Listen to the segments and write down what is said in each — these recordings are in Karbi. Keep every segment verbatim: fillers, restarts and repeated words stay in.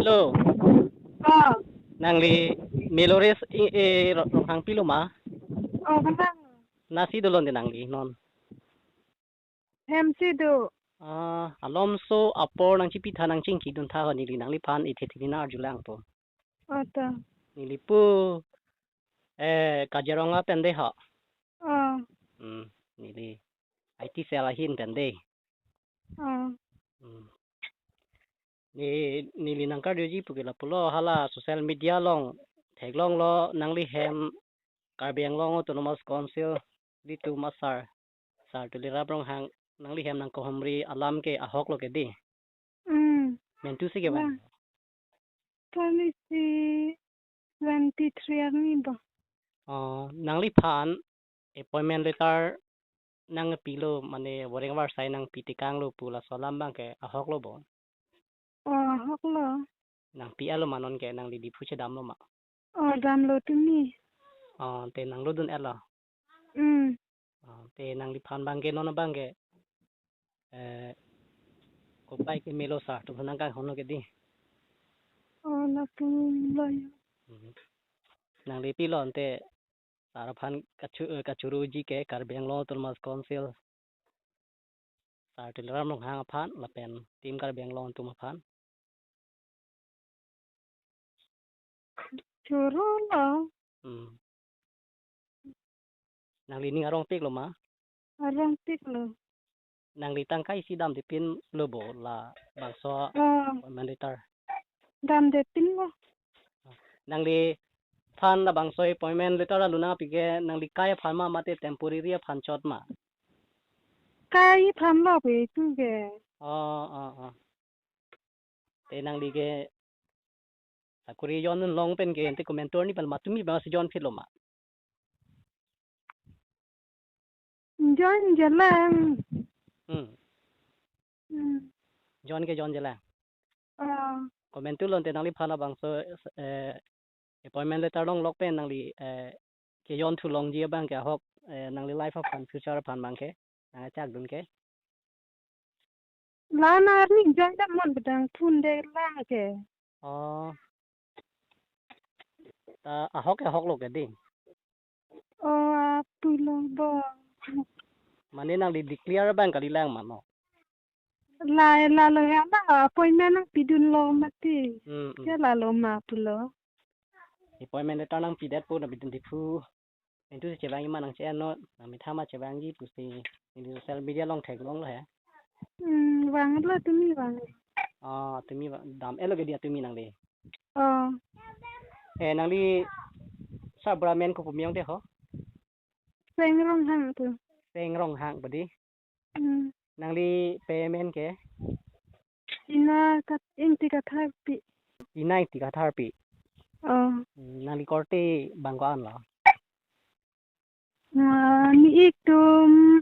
Hello. Oh. Nangli Meloris i, i, Ro-, Ronghangpi lo ma? Oh, kalang. Nasi dolon de nangli non. Hem si do. Ah, alomso apor nangchipitha nangchingkidun tha ho neli nangliphan ithe thini na arjulang po. Oh, ta. Neli pu, eh, Kaziranga pen de ho. Oh. Hmm, neli I T cell ahin pen de. Oh. Hmm. Ne, neli nangkarjuji puke lapulo hala social media along theklonglo nangli hem Karbi Anglong Autonomous Council litum asar, Sar Tuliram Ronghang, nangli hem nangkehumri alam ke ahok lo ke di. Hmm. Mentu si ke bang. Wah. Kali si twenty-three arni bo. Oh, nangliphan appointment letter nangpilo mane voreng varsai nangpi tekanglo pu laso alam bang ke ahok lo bo. Oh, ahok lo. Nangpi-et lo ma non ke nangli Diphu chedamlo ma? Oh, damlo tumi. Oh, te nanglo dun-et lo. Hmm. Oh, te nangliphan bang ke non bang ke, eh, kopai ke melo sar tu nangkanghon lo ke di. Oh, lapu lo ya. Hmm. Nangli pilo ante sar aphan kachu-, eh, kachuruji ke Karbi Anglong Autonomous Council, Sar Tuliram Ronghang aphan lapen Team Karbi Anglong atum aphan. Churu lo. Hmm. Nangli ning arong pik lo ma? Arong pik lo. Nangli tangka isi damde pin lo bo labangso, oh, appointment letter? Damde pin lo. Nangliphan labangso appointment letter aluna pi ke nangli kai aphan ma mate temporary aphan chot ma? Kai aphan lo pe tu ke. Oh, oh, oh. Te nangli ke sakuri jon un long pen ke ante komantu arni pen ma tumi bang si jon phit lo ma? Jon jelang. Hmm. Hmm. Jon ke jon jelang. Ah. Komantu lo ante nangliphan labangso, eh, appointment letter longlok pen nangli, eh, kejonthu longji abang ke ahok, eh, nangli life aphan future aphan bang ke nangchakdun ke. La arni jon dam mon bedang phun de lang ke. Oh. Ta ahok ke ahok lo ke di. Oh, apulo bo. Mane nangli declare bang kalilang ma no? La, lalo ya la appointment nangpidun lo mati. Hmm, hmm. Ya lalo ma pulo. Appointment letter nangpidet po nang bidun Diphu. Mentu si chevang ima nangche-en non, nangmethang ma chevangji pusi neli social media along theklonglo he. Hmm, vanglo tumi vang. Oh, tumi vang, dam-et lo ke dia tumi nangli. Oh. Eh, nangli sarbura men ko pu miyong te ho? Seng Ronghang tu. Seng Ronghang badi. Hmm. Nangli payment ke? Ina kat, Ingti Katharpi. Ina Ingti Katharpi. Oh. Hmm, nangli korte bang ko-an lo? Ah, ni ik tum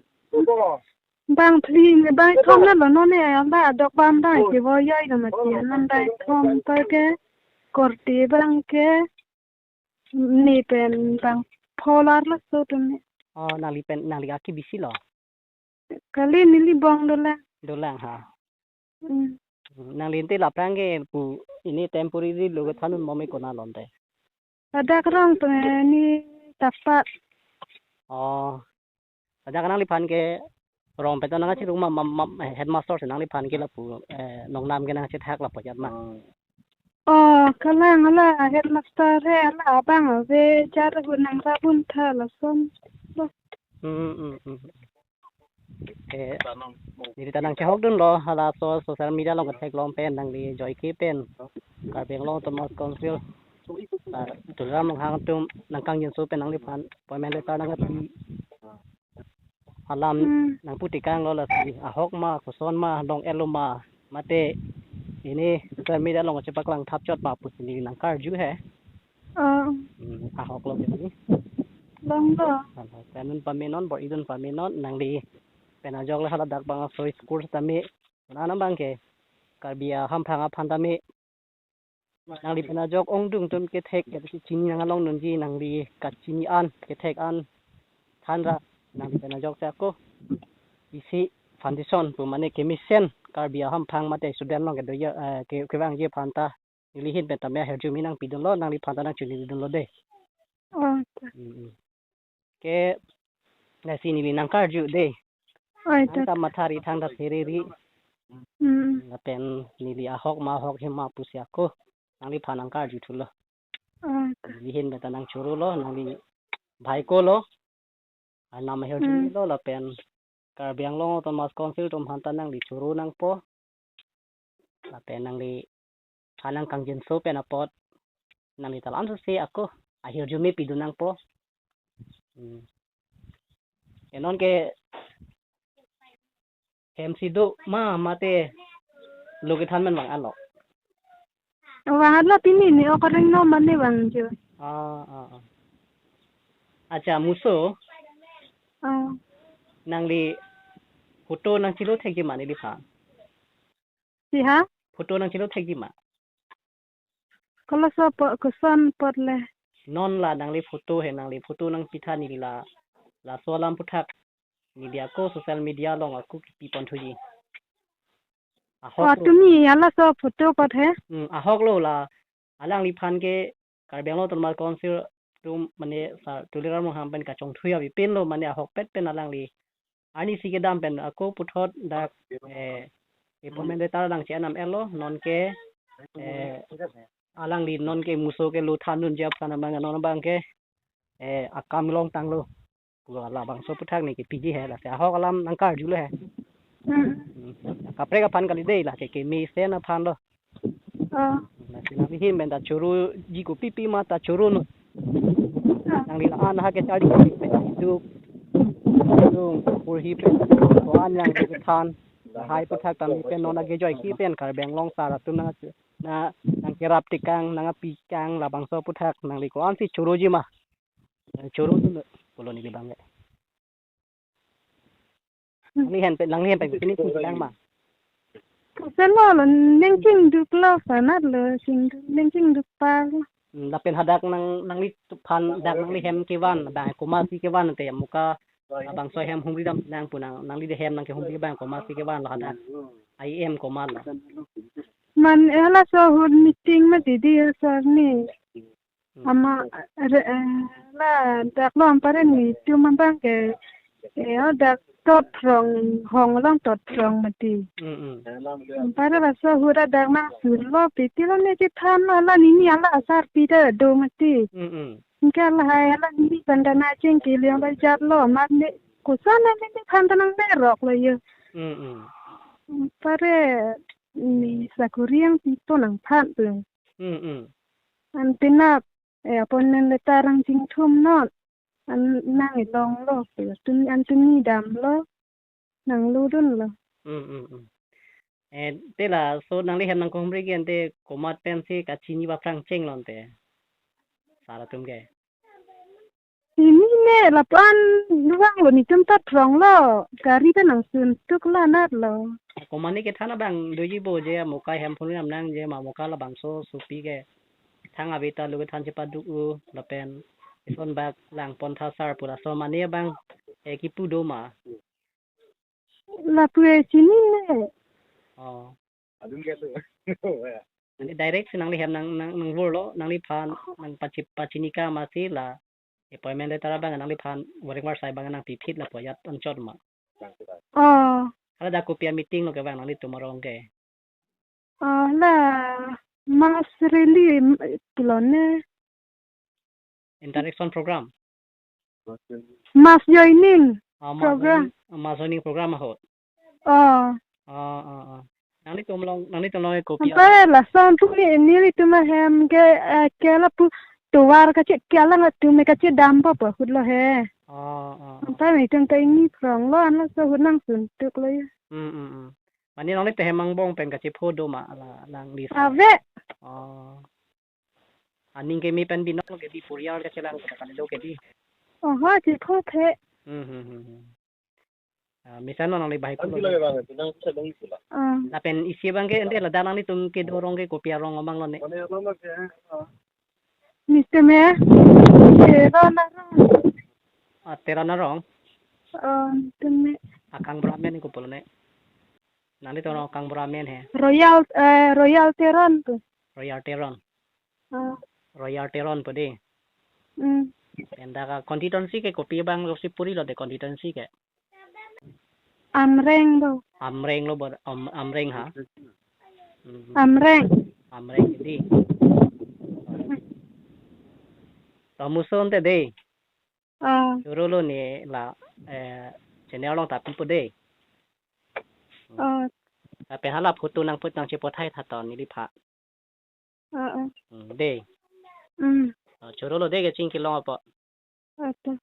bang phli ne bang thom na lo non ne, amba dok bam bang ke bo yoi na mati, non bang thom pa ke korte bang ke. Ni pen bang pholar laso tumi. Oh, nangli pen, nangli aki bisi lo? Kali neli bong dolang. Dolang ha. Hmm. Hmm, nangli ante laprang ke pu ini temporary lo ke thanun momi kona lonte? Ladak rong pen ni tapat. Oh. Ladak nangliphan ke rong pen ta nangchirung ma, ma, ma, headmaster si nangliphan ke lapu, eh, nongnam ke nangchethak lapu jat ma? Oh, kalang hala headmaster he hala abang ave jar hu nangrabun tha lason. Hmm, hmm, hmm. Eh, neli ta nangkehokdun lo halaso social media along ketheklong pen nangli joike pen Karbi Anglong Autonomous Council, ah, Tuliram Ronghang atum nangkangjinso pen nangliphan appointment letter nangpi alam, hmm, nangpu tekanglo lasi ahok ma, koson ma, long-et lo ma, mate ini social media along chepaklang thap chot ma pusi neli nangkarju he. Oh. Hmm, ahok lo ke di. Longlo. Hala, penun pame non, bor-idun pame non, nangli pen ajok le hala dak bang aso school tame, nana bang ke Karbi ahamphang aphan tame nangli pen ajok ongdung atum kethek kachini nang along nunji nangli kachini an kethek an thanra nangli pen ajok si ako isi foundation pu mane kemesen Karbi ahamphang mate student along kedo ya, eh, ke, kevangji aphan ta neli ahin pen tame ahirjume nangpidunlo, nangliphan ta nangchonidunlo dei. Oh, ta. Hmm, hmm. Ke, lasi neli nangkarju dei. Oi, ta. Nangta mathari thangta thereri. Hmm. Lapen neli ahok ma ahokhe ma pusi ako nangliphan nangkarjuthulo. Oi, ta. Neli ahin pen ta nangchorolo, nangli bhaikolo. Arnam ahirjume Hmm. lo lapen Karbi Anglong Autonomous Council atum aphan ta nangli choro nangpo. Lapen nangliphan nangkangjinso pen apot nangli ta la-an sose ako ahirjume pidun nangpo. Hmm. Ke non ke hem si do ma mate lo kethan man vang-etlo? Vang-etlo, pini ne okareng no mane vangji. Ah, ah, ah. Acha, muso. Ah. Nangli photo nangchelo thekji ma neliphan? Si ha? Photo nangchelo thekji ma? Koloso po, koson apot le? Non la nangli photo he, nangli photo nangpitha neli la, laso alam aphuthak neli ako social media along ako kipi ponthuji. Ahok Oh, lo. Tumi halaso photo apot he? Hmm, ahok lo la, alangliphan ke Karbi Anglong Autonomous Council atum mane Sar Tuliram Ronghang pen kachongthui avepinlo mane ahokpet pen alangli arnisi kedam pen ako puthot dak, eh, appointment letter lang che-en dam-etlo, non ke, eh, alangli non ke muso ke lo thandunji aphan abang non abang ke, eh, akam longtanglo pu labangso aphuthak ne kipiji he, lasi ahok alam nangkarjulo he. Hmm. Hmm. Kaprek aphan kali dei, lake kemesen aphan lo. Ah. Lasi nangli ahin pen ta choroji, kopipi ma ta choro non. Ah. Nangli la-an ha kecharli pen duk, duk, porhi pen ko-an nangkethan, lahai aphuthak tame pen non akejoike pen Karbi Anglong sar atum nang, na, nangkerap tekang, nangpi kang, labangso aphuthak nangli ko-ansi choroji ma? Choro tu pulo neli abang ke. Hmm. Nangli ahin pen, nangli ahin pen pini pulang ma? Selo lo, ningching duklo, sanat lo, ching, ningching duk par. Hmm, lapen hadak nang, nangliphan dak nangli hem kevan abang komatsi kevan te, amuka labangso hem humri dam nang pu nang, nangli de hem nangkehumri abang komatsi kevanlo hadak? Ai hem komatlo? Mane halaso ahut meeting ma didi sar ni. Hmm. Ama, re, eh, la, dak lo ampare netum abang ke, eh, oh, dak Tot Phrong, Hong along Tot Phrong mati. Hmm, hmm. Ampare laso ahut dak nangsunlo, piti lo ne kethan lo, la nini ala asarpi ta do mati. Hmm, hmm. Anke lahai la nini kandana chingki liang ba jat lo, mane koson ne nini kandana nangrok lo yo. Hmm, hmm. Ampare ne sakori nangpipo nangphan tu. Hmm, hmm. An penap, eh, appointment letter nangchingthum non. An nang-elonglo, tumi, an tumi damlo, nanglodunlo. Hmm, hmm, hmm. Eh, te laso nangli hem nangkehumri ke ante komat pensi kachini aphrang chenglo ante sar atum ke? Ini ne lapu-an vanglo, netum Tot Phrong lo, gari ta nangsun tuk la nat lo. Komat ne kethan abang doji bo je, amuka hem phone nam nang je ma, amuka labangso sopi ke thang ave ta lo kethan chepaduk-o lapen ison bak lang pon tha sar pu laso mane abang, eh, kipu do ma? Lapu-e chinine. Oh. Ani direct si nangli hem nang, nang, nangvorlo, nangliphan nangpachi, pachini ka masi la appointment letter abang nangliphan waring warsai abang nangpiphit lapu ajat anchot ma? Oh. Hala dak kopi a-meeting lo kevang nanglitum arong ke? Oh, la mass rally, m-, pulo ne. Interaction program? Mass joining Ah, mass program. Joining, mass joining program ahut. Oh. Ah, ah, ah. Nanglitum along, nanglitum along kopi a- Apa lason pu ni, nelitum ahem ke, eh, ke lapu tovar kache, ke alanglitum kachedampo pu ahut lo he. Ah, ah, ah. Apa netum ta ingni Phrong lo, an laso ahut nangsun tuk lo ya. Hmm, hmm, hmm. Mane nanglitum ahem angbong pen kachepho do ma la nangli sa? Ave. Oh. Aning keme pen binong lo ke di, puriar kachelang ke kali lo ke di. Oho, chepho the. Hmm, hmm, hmm, hmm. Ah, mesen lo nangli bahai ko lo. Ah. Lapen isi abang ke ante ladak nanglitum kedo arong ke kopi arong abang lo ne? Mister me, Teron arong. Ah, Teron arong? Oh, netum me. Akang Brahmin ko pulo ne? Nanglitum arong Kangbura amen he. Royal, eh, Royal Teron tu. Royal Teron. Oh. Royal Teron po dei. Hmm. Pen dak a constituency ke kopi abang, Rosipuri lo dei constituency ke? Amreng do. Amreng lo bo, Am, Amreng ha. Hmm. Amreng. Amreng dei. To muson te dei. Oh. Choro lo ne la, eh, channel along ta pipo dei. Oh. Lapen hala photo nangput nangchepathai tha to neliphan. Oh. Oh. Hmm, dei. Hmm. Oh, choro lo dei, kecheng kelong apot. Oh. To.